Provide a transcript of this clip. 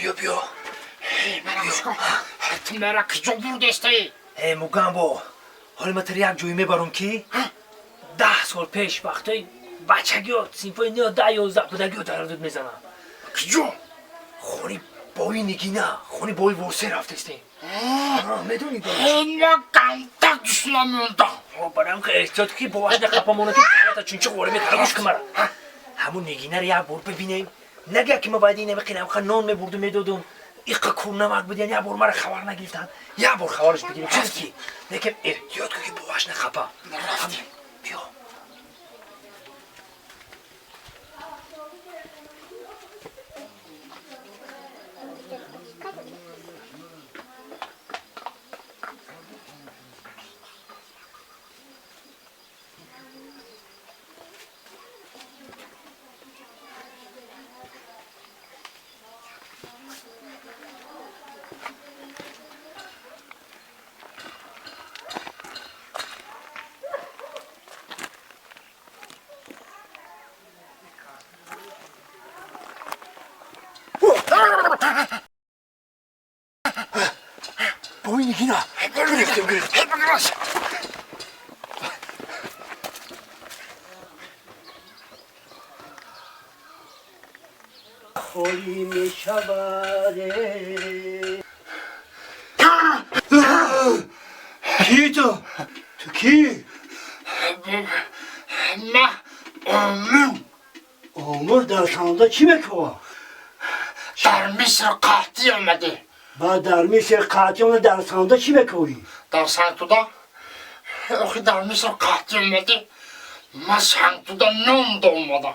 Биё, биё. Ту мара киҷо бурдестаи? Э, Мугамбо, ҳоли ма тар як ҷое мебарам, ки 10 сол пеш, вақтои бачагиё, синфои не, 10, 11 будагиё, дар мезанам. Киҷо? Хони бои Нигина, хони бои Восе рафтестем, медони? Ма ганда гушна мондам. Барам ки эҳтиёт, ки боваш нақапамона, ки та чунчи ғоре мекара. Гӯш кун мара, ҳамун Нигинаро як бор бибинем, нага ки ма баъди инами қинамқа нон мебурду медодум, иқа курнамак буд, яъне як бор мара хабар нагирифтан, як бор хабараш бигирем. Чиз ки лекин эҳтиёт кун, ки боваш нахапа. Рафтем. Биё. Бои Нигина гирифтем, гирифтем. Холӣ мешавад. Кӣ ту? Ту кӣ? Ма Омур. Омур дар санда чӣ мекунад? Дар Миср қаҳтӣ омаде. Ба дар Миср қаҳтӣ омада, дар санда чӣ мекунӣ? Дар Сангтуда, охи, дар Миср қаҳтӣ омаде, ма Сангтуда нон омада.